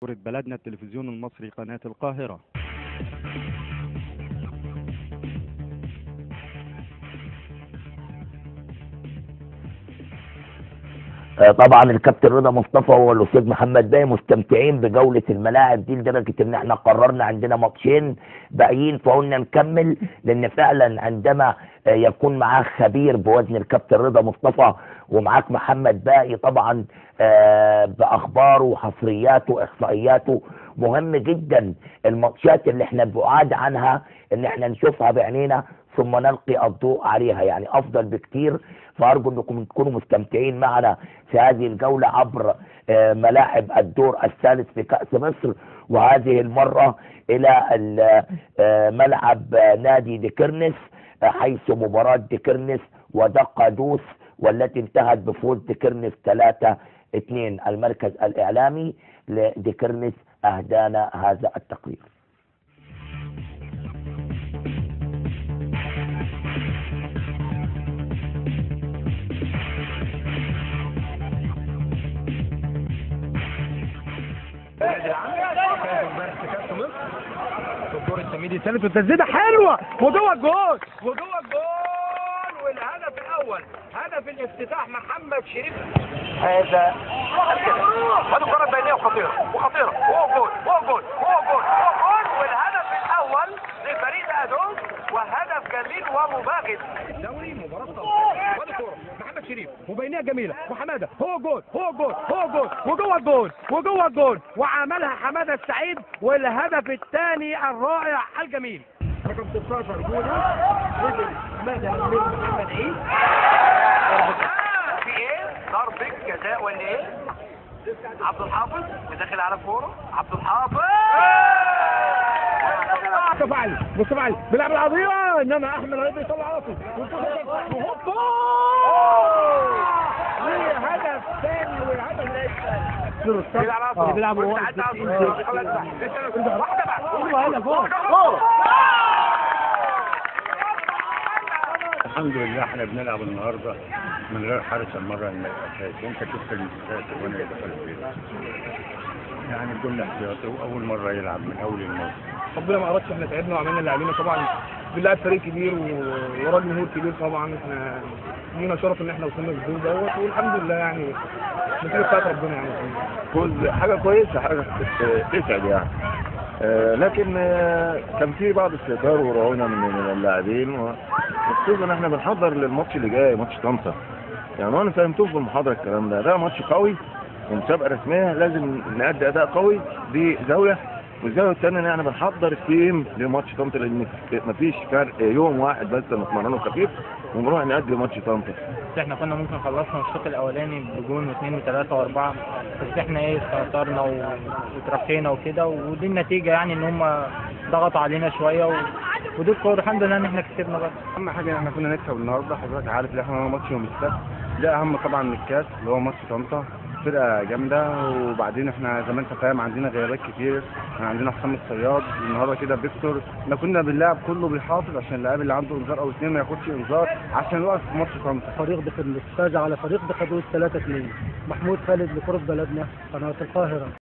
كرة بلدنا، التلفزيون المصري، قناة القاهرة. طبعا الكابتن رضا مصطفى والاستاذ محمد باقي مستمتعين بجولة الملاعب دي، لدرجة ان احنا قررنا عندنا ماتشين باقيين فقلنا نكمل، لان فعلا عندما يكون معاك خبير بوزن الكابتن رضا مصطفى ومعاك محمد باقي طبعا باخباره وحصرياته واحصائياته، مهم جدا الماتشات اللي احنا بعاد عنها ان احنا نشوفها بعينينا ثم نلقي الضوء عليها، يعني افضل بكتير. فارجو انكم تكونوا مستمتعين معنا في هذه الجولة عبر ملاعب الدور الثالث في كأس مصر، وهذه المرة الى ملعب نادي ديكرنس، حيث مباراة ديكرنس ودقادوس والتي انتهت بفوز ديكرنس 3-2. المركز الاعلامي لديكرنس اهدانا هذا التقرير. في الدور التمهيدي الثالث، والتسديده حلوة وجوه الجول، وجوه الجول، والهدف الاول هدف الافتتاح محمد شريف. هذا هذه الكره البينية وخطيرة وخطيرة، وهو جول وهو جول وهو جول وهو جول، والهدف الاول لفريق ادوس وهدف جميل ومباغت. دوري مباراة وادي كورة محمد شريف وبينيه جميلة وحماده، هو جول هو جول هو جول وجوه الجول وجوه الجول، وعملها حمادة السعيد، والهدف الثاني الرائع الجميل. رقم 16 جولة نزل حمادة من محمد عيد. في ايه؟ ضربه جزاء ولا ايه؟ عبد الحافظ داخل على الكورة، عبد الحافظ مصطفى علي، مصطفى علي بيلعب العرضية، انما احمد رضا يطلع على طول وهوبا هدف ثاني، والهدف بيلعب على طول، بيلعب واحدة بقى. الحمد لله احنا بنلعب النهارده من غير حارس المرة الاساسي، وانت شفت الاساسي وانا دخل فيه يعني بدون احتياطي، واول مرة يلعب من اول الموسم. ربنا ما اردش، احنا تعبنا وعملنا اللي علينا طبعا، بنلعب فريق كبير ووراه جمهور كبير طبعا، احنا لينا شرف ان احنا وصلنا للدور دوت، والحمد لله يعني النتيجة بتاعت ربنا يعني. فوز حاجة كويسة، حاجة تسعد يعني، لكن كان في بعض استهتار ورعونه من اللاعبين، وخصوصا ان احنا بنحضر للماتش اللي جاي ماتش طنطا يعني، وانا فهمتهم في المحاضرة الكلام ده، ده ماتش قوي ومسابقه رسمية، لازم نأدي اداء قوي، دي زاوية، والزاويه الثانية ان احنا بنحضر ال team لماتش طنطا، لان مفيش فرق يوم واحد بس نتمرنه خفيف ونروح نأدي ماتش طنطا. احنا كنا ممكن خلصنا الشوط الاولاني بجون واثنين وثلاثة واربعة، بس احنا ايه استهترنا وترخينا وكده، ودي النتيجة يعني ان هم ضغطوا علينا شوية ودي الكورة، الحمد لله ان احنا كسبنا. بس اهم حاجة احنا كنا نكسب النهارده، حضرتك عارف ان احنا ماتش يوم السبت ده اهم طبعا من الكاس اللي هو ماتش طنطا، فرقه جامدة، وبعدين احنا زي ما انت فاهم عندنا غيابات كتير، احنا عندنا حسام الصياد النهارده كده فيكتور، احنا كنا بنلعب كله بيحافظ عشان اللاعب اللي عنده انذار او اثنين ما ياخدش انذار عشان يوقف في ماتش طنطا. فريق ديكرنس فاز على فريق دقادوس 3-2. محمود خالد لكرة بلدنا، قناة القاهرة.